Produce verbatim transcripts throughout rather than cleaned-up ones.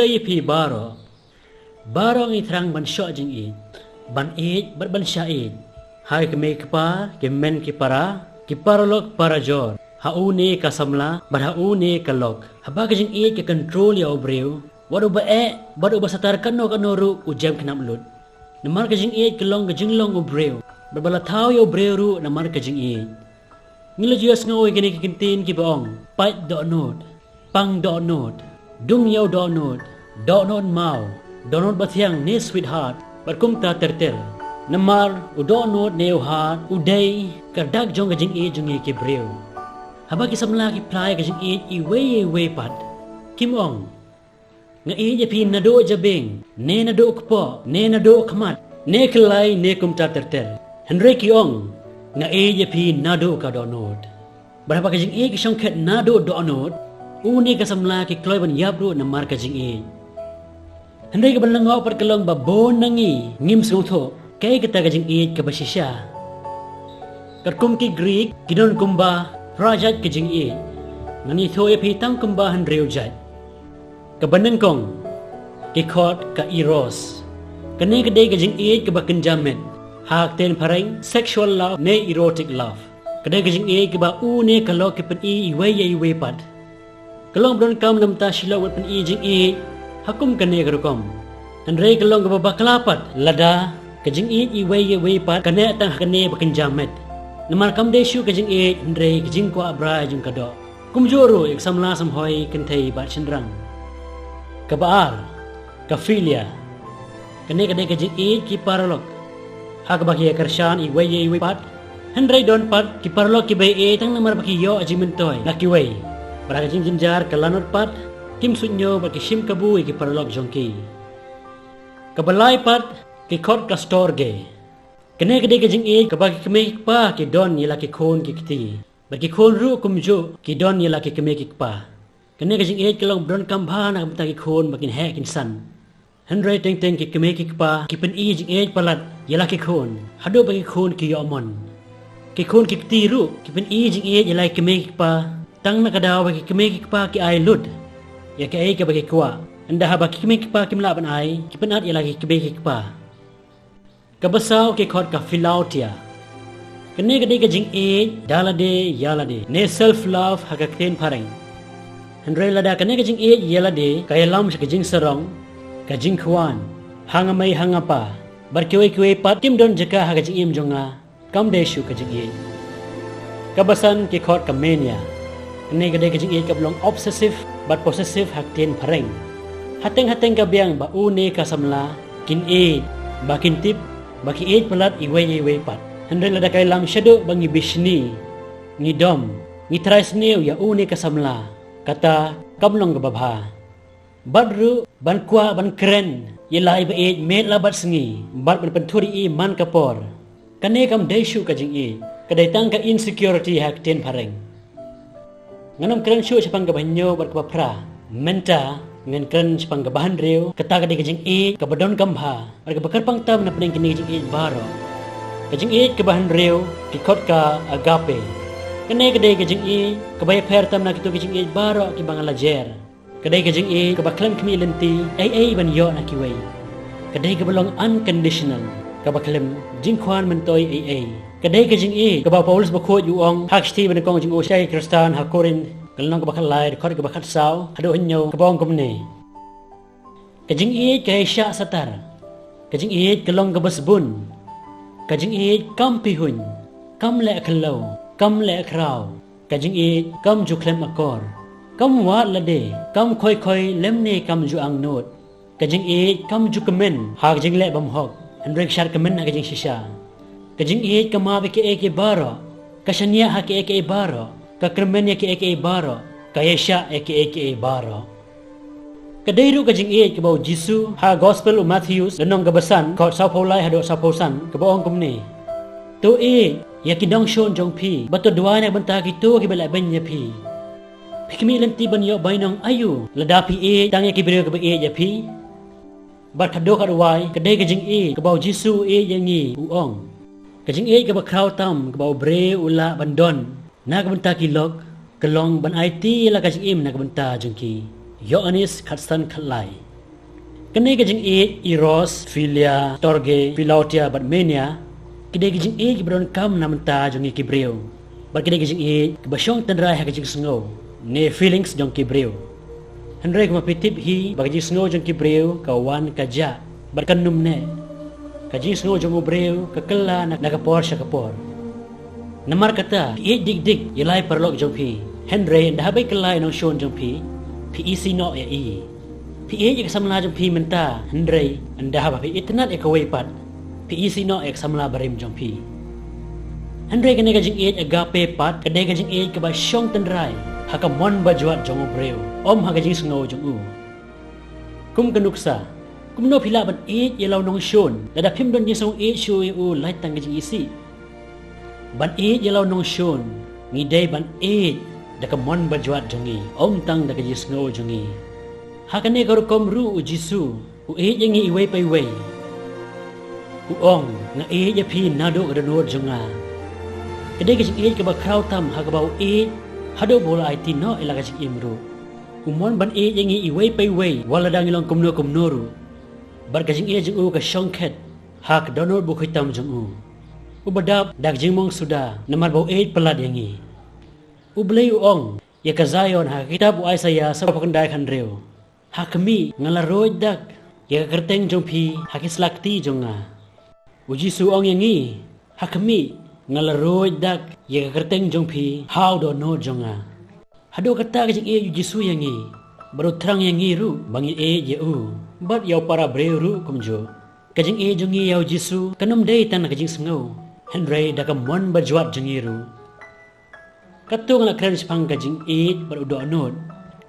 Ïa phi baroh, baroh ngi thrang ban shoh jingïeit, ban ïeit bad ban shah ïeit ha ki kmie ki kpa, ki hynmen ki para, ki paralok parajor, ha une ka samla bad ha une ka lok. Haba ka jingïeit ka control ïa u briew, wat uba eh bad uba satar kano kano ruh u jem khnap lut. Namar ka jingïeit ka long ka jinglong u briew, bad ba la thaw ïa u briew ruh namar ka jingïeit. Ngi la ju ïohsngew ïa kine ki kyntien kiba ong: pait dohnud, pang dohnud, dung ïew dohnud, dohnud maw, dohnud bathiang ne sweetheart, bad kumta ter ter. Namar u dohnud ne u heart u dei ka dak jong ka jingïeit jong ngi ki briew. Haba ki samla ki phla ïa ka jingïeit iwei ïa iwei pat, kim ong: nga ïeit ïa phi naduh jabieng, ne naduh kpoh, ne naduh khmat, ne kyllai, ne kumta ter ter. Hynrei ki ong: nga ïeit ïa phi naduh ka dohnud. Bad haba ka jingïeit ka shongkhet naduh dohnud, une ka samla ki kloi ban ïap ruh namar ka jingïeit. Hynrei kaba lyngngoh pat ka long ba bun na ngi ngim sngewthuh kaei kata ka jingïeit kaba shisha. Katkum ki Greek ki don kumba phra jait ka jingïeit. Ngan ïathuh ïa phi tang kumba hynriew jait. Kaba nyngkong, ki khot ka eros. Kane ka dei ka jingïeit kaba kynja met, ha ka ktien phareng sexual love ne erotic love. Ka dei ka jingïeit kaba une ka lok ki pyni iwei ïa iwei pat. Ka long ba donkam na bynta shi lok ban pyni jingïeit ha kum kane ka rukom. Hynrei ka long kaba bakla pat lada ka jingïeit iwei ïa iwei pat ka neh tang ha kane ba kynja met. Namar kam dei shuh ka jingïeit hynrei ka jingkwah brai jong ka doh. Kumjuh ruh ïa ka samla samhoi kynthei bad shynrang. Kaba ar, ka philia. Kane ka dei ka jingïeit ki paralok, ha kaba ki ïa kyrshan iwei ïa iwei pat. Hynrei don pat ki paralok kiba ïeit tang namar ba ki ïoh jingmyntoi na kiwei. Bad ha ka jingjynjar ka lanot pat, kim suidñiew bad ki shim kabu ïa ki paralok jong ki. Kaba lai pat, ki khot ka storge. Kane ka dei ka jingïeit kaba ki kmie ki kpa ki don ïa la ki khun ki kti. Bad ki khun ruh kumjuh ki don ïa la ki kmie ki kpa. Kane ka jingïeit ka long ba donkam bha na ka bynta ki khun ba kin heh kin san. Hynrei teng teng ki kmie ki kpa ki pyni jingïeit palat ïa la ki khun haduh ba ki khun ki ïoh mon. Ki khun ki kti ruh ki pyni jingïeit ïa la ki kmie ki kpa tang na ka daw ba ki kmie ki kpa ki ai lut ïa kaei kaba ki kwah. Ynda haba ki kmie ki kpa kim lah ban ai, ki pynat ïa la ki kmie ki kpa. Kaba saw, ki khot ka philautia. Kane ka dei ka jingïeit da lade ïa lade ne self love ha ka ktien phareng. Hynrei lada kane ka jingïeit ïa lade ka ïalam sha ka jingsarong, ka jingkhwan, ha nga mei ha nga pa, bad kiwei kiwei pat kim don jaka ha ka jingim jong nga, kam dei shuh ka jingïeit. Kaba san, ki khot ka mania. Kane ka dei ka jingïeit kaba long obsessive bad possessive ha ka ktien phareng. Hateng hateng ka biang ba une ka samla kin ïeit, ba kin tip ba ki ïeit palat iwei ïa iwei pat. Hynrei lada ka ïalam shaduh ba ngi bishni, ngi dom, ngi trai sniew ïa une ka samla, kata kam long kaba bha. Bad ruh ban kwah ban kren ïa la i ba ïeit miet la bad sngi, bad ban pynthut ïa i man ka por, kane kam dei shuh ka jingïeit, ka dei tang ka insecurity ha ka ktien phareng. Ngan ym kren shuh shaphang kaba hynñiew bad kaba phra. Mynta ngan kren shaphang kaba hynriew, kata ka dei ka jingïeit kaba donkam bha bad kaba kyrpang tam na pdeng kine ki jingïeit baroh. Ka jingïeit kaba hynriew, ki khot ka agape. Kane ka dei ka jingïeit kaba ïapher tam na kito ki jingïeit baroh kiba nga la jer. Ka dei ka jingïeit kaba khlem khmih lynti ei ei ban ïoh na kiwei. Ka dei kaba long unconditional, kaba khlem jingkhwan myntoi ei ei. Ka dei ka jingïeit kaba u Paulus bakhuid u ong ha ka shithi banyngkong jong u sha ki Khristan ha Korinth, ka lynnong kaba khatlai, dkhot kaba khatsaw haduh hynñiew, kaba ong kumne: Ka jingïeit ka ïaishah satar. Ka jingïeit ka long kaba sbun. Ka jingïeit kam pihuiñ, kam leh khlaw, kam leh khraw. Ka jingïeit kam ju khlem akor, kam wad lade, kam khoi khoi lymne kam ju angnud. Ka jingïeit kam ju kmen ha ka jingleh bymhok, hynrei ka shad kmen ha ka jingshisha. Ka jingïeit ka map ïa kiei kiei baroh, ka shaniah ha kiei kiei baroh, ka kyrmen ïa kiei kiei baroh, ka ïaishah ïa kiei kiei baroh. Ka dei ruh ka jingïeit kaba u Jisu ha Gospel u Mathaios, lynnong kaba san, dkhot sawphew lai haduh sawphew san, kaba ong kumne: To ïeit ïa ki nongshun jong phi, bad to duwai na ka bynta kito kiba lehbeiñ ïa phi. Phi khmih lynti ban ïoh bainong aïu lada phi ïeit tang ïa ki briew kiba ïeit ïa phi? Bad khatduh khatwai, ka dei ka jingïeit kaba u Jisu u ïeit ïa ngi, u ong: Ka jingïeit kaba khraw tam kaba u briew u lah ban don na ka bynta ki lok ka long ban aiti ïa la ka jingim na ka bynta jong ki. Ïoannis khatsan khatlai. Kane ka jingïeit, eros, philia, storge, philautia bad menia, ki dei ki jingïeit kiba donkam na bynta jong ngi ki briew. Bad ki dei ki jingïeit kiba shong tynrai ha ka jingsngew, ne feelings jong ki briew. Hynrei kumba phi tip hi ba ka jingsngew jong ki briew ka wan ka jah bad kan ym neh. Ka jingsngew jong u briew ka kylla na, na ka por sha ka por. Namar kata, phi ïeit dik dik ïa la i paralok jong phi. Hynrei ynda haba i kylla i nongshun jong phi, phi isih noh ïa i. Phi ïeit ïa ka samla jong phi mynta, hynrei ynda haba phi itynnad ïa kawei pat, phi isih noh ïa ka samla barim jong phi. Hynrei kane ka jingïeit agape pat ka dei ka jingïeit kaba shong tynrai ha ka mon bajwat jong u briew, ym ha ka jingsngew jong u. Kum ka nuksa, kumno phi lah ban ïeit ïa la u nongshun lada phim don jingsngewïeit shuh ïa u, lait tang ka jingisih? Ban ïeit ïa la u nongshun, ngi dei ban ïeit da ka mon bajwat jong ngi, ym tang da ka jingsngew jong ngi. Ha kane ka rukom ruh u Jisu u ïeit ïa ngi iwei pa iwei. U ong, nga ïeit ïa phi naduh ka dohnud jong nga. Ka dei ka jingïeit kaba khraw tam ha kaba u ïeit haduh ba u la aiti noh ïa la ka jingim ruh. U mon ban ïeit ïa ngi iwei pa iwei wat lada ngi long kumno kumno ruh. Bad ka jingïeit jong u ka shongkhet ha ka dohnud bakhuid tam jong u. Uba dap da ka jingmong suda namar ba u ïeit palat ïa ngi. U Blei u ong ïa ka Zion ha ka kitab u Isaiah sawphew khyndai khathynriew, ha khmih, nga la ruid dak ïa ka kyrteng jong phi ha ki slakti jong nga. U Jisu u ong ïa ngi, ha khmih, nga la ruid dak ïa ka kyrteng jong phi ha u dohnud jong nga. Haduh katta ka jingïeit u Jisu ïa ngi, bad u thrang ïa ngi ruh ba ngin ïeit ïa u bad ïa u para briew ruh kumjuh. Ka jingïeit jong ngi ïa u Jisu kan ym dei tang na ka jingsngew, hynrei da ka mon bajwat jong ngi ruh. Katto ngan kren shaphang ka jingïeit bad u dohnud.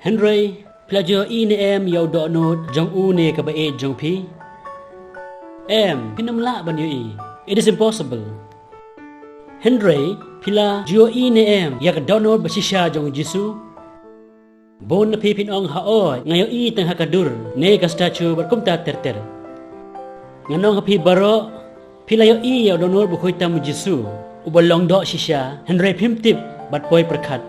Hynrei phi la ju ïohi ne em ïa u dohnud jong u ne kaba ïeit jong phi? Em, phin ym lah ban ïohi. It is impossible. Hynrei phi la ju ïohi ne em ïa ka dohnud bashisha jong u Jisu? Bun na phi phin ong, hooid, nga ïohi tang ha ka dur ne ka statue bad kumta ter ter. Ngan ong ha phi baroh, phi la ïohi ïa u dohnud bakhuid tam u Jisu, uba long doh shisha, hynrei phim tip bad poi pyrkhat.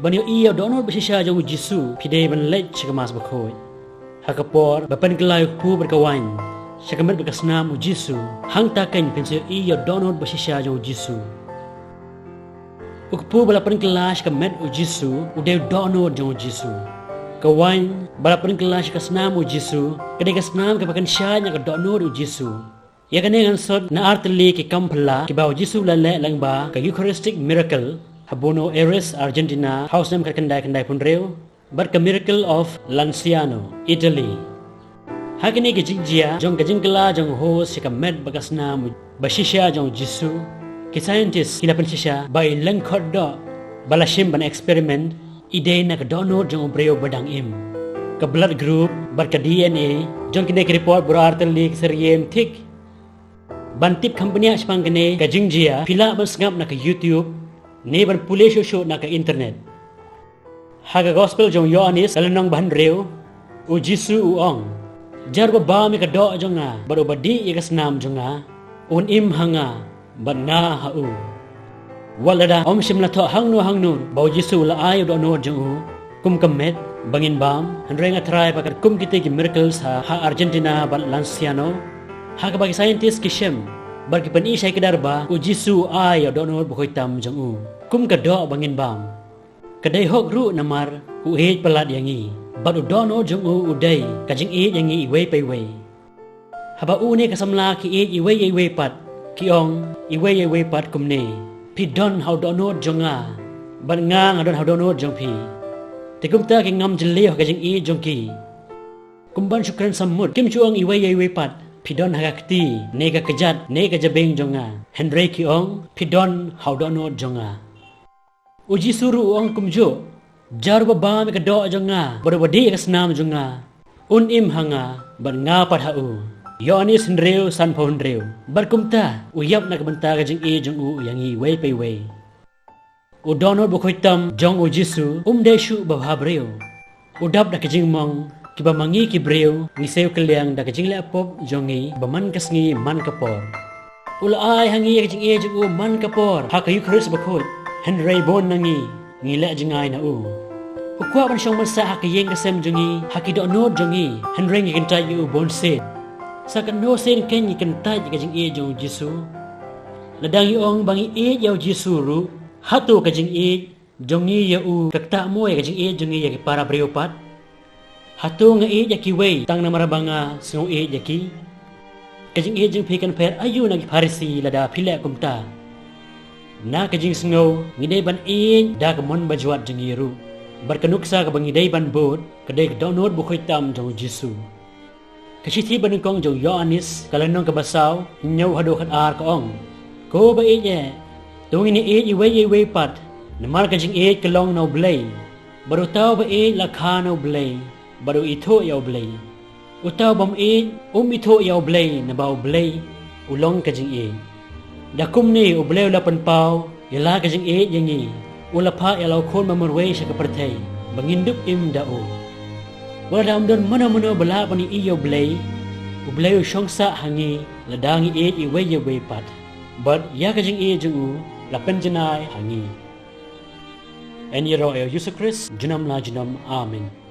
Ban ïohi ïa u dohnud bashisha jong u Jisu, phi dei ban leit sha ka Mass Bakhuid. Ha ka por ba pynkylla ïa u kpu bad ka waiñ sha ka met bad ka snam u Jisu, hangta keiñ phin sa ïohi ïa u dohnud bashisha jong u Jisu. U kpu ba la pynkylla sha ka met u Jisu u dei u dohnud jong u Jisu. Ka waiñ ba la pynkylla sha ka snam u Jisu ka dei ka snam kaba kynshaid na ka dohnud u Jisu. Ïa kane ngan sot na artylli ki kam phylla kiba u Jisu u la leh lyngba ka Eucharistic miracle ha Buenos Aires, Argentina, ha u snem khatkhyndai khyndai phew hynriew, bad ka Miracle of Lanciano, Italy. Ha kine ki jingjia jong ka jingkylla jong u host sha ka met bad ka snam bashisha jong u Jisu, ki scientist ki la pynshisha ba i lyngkhot doh ba la shim ban experiment i dei na ka dohnud jong u briew ba dang im. Ka blood group bad ka D N A jong kine ki report baroh artylli ki syriem thik. Ban tip kham bniah shaphang kane ka jingjia, phi lah ban sngap na ka YouTube ne ban pule shuh shuh na ka internet. Ha ka Gospel jong u Ïoannis, ka lynnong ba hynriew, u Jisu u ong, jar uba bam ïa ka doh jong nga bad uba dih ïa ka snam jong nga, un im ha nga bad nga ha u. Wat lada ym shym la thoh hangno hangno ba u Jisu u la ai u dohnud jong u kum ka met ba ngin bam, hynrei nga tharai ba katkum kitei ki miracles ha, ha Argentina bad Lanciano, ha kaba ki scientist ki shem bad ki pyni shai kdar ba u Jisu u ai ïa u dohnud bakhuid tam jong u kum ka doh ba ngin bam. Ka dei hok ruh namar u ïeit palat ïa ngi, bad u dohnud jong u u dei ka jingïeit ïa ngi iwei pa iwei. Haba u ne ka samla ki ïeit iwei ïa iwei pat, ki ong iwei ïa iwei pat kumne, phi don ha u dohnud jong nga bad nga nga don ha u dohnud jong phi. Te kumta ki ngam jylliew ha ka jingïeit jong ki. Kum ban shu kren sammut, kim shu ong iwei ïa iwei pat, phi don ha ka kti ne ka kjat ne ka jabieng jong nga, hynrei ki ong phi don ha u dohnud jong nga. U Jisu ruh u ong kumjuh, jar uba bam ïa ka doh jong nga bad uba dih ïa ka snam jong nga, un im ha nga bad nga pat ha u. Ïoannis hynriew, sanphew hynriew. Bad kumta u ïap na ka bynta ka jingïeit jong u ïa ngi iwei pa iwei. U dohnud bakhuid tam jong u Jisu um dei shuh ba bha briew. U dap da ka jingmong kiba ma ngi ki briew ngi siew kylliang da ka jingleh pop jong ngi ba man ka sngi man ka por. U la ai ha ngi ïa ka jingïeit jong u man ka por ha ka Eukharist bakhuid, hynrei bun na ngi ngi leh jngai na u. U kwah ban shong ban sah ha ka ïing ka sem jong ngi, ha ki dohnud jong ngi, hynrei ngi kyntait ïa u bun sien. Sa katno sien kein ngi kyntait ïa ka jingïeit jong u Jisu. Lada ngi ong ba ngi ïeit ïa u Jisu ruh, hato ka jingïeit jong ngi ïa u ka ktah mo ïa ka jingïeit jong ngi ïa ki para briew pat? Hato nga ïeit ïa kiwei tang namar ba nga sngew ïeit ïa ki? Ka jingïeit jong phi kan pher aïu na ki Pharisi lada phi leh kumta? Na ka jingsngew, ngi dei ban ïeit da ka mon bajwat jong ngi ruh. Bad ka nuksa kaba ngi dei ban bud ka dei ka dohnud bakhuid tam jong u Jisu. Ka shithi banyngkong jong u Ïoannis, ka lynnong kaba saw, hynñiew haduh khatar, ka ong: Ko ba ïeit eh, to ngin ïeit iwei ïa iwei pat, namar ka jingïeit ka long na u Blei. Bad uta uba ïeit la kha na u Blei, bad u ithuh ïa u Blei. Uta u bym ïeit um ithuh ïa u Blei, naba u Blei u long ka jingïeit. Da kumne u Blei u la pynpaw ïa la ka jingïeit ïa ngi, u la phah ïa la u Khun bamarwei sha ka pyrthei, ba ngin dup im da u. Wat lada ym don mano mano ba lah ban ïohi ïa u Blei, u Blei u shong sah ha ngi lada ngi ïeit iwei ïa iwei pat. Bad ïa ka jingïeit jong u la pynjanai ha ngi. Yn ïaroh ïa u Jisu Khrist junom la junom. Amen.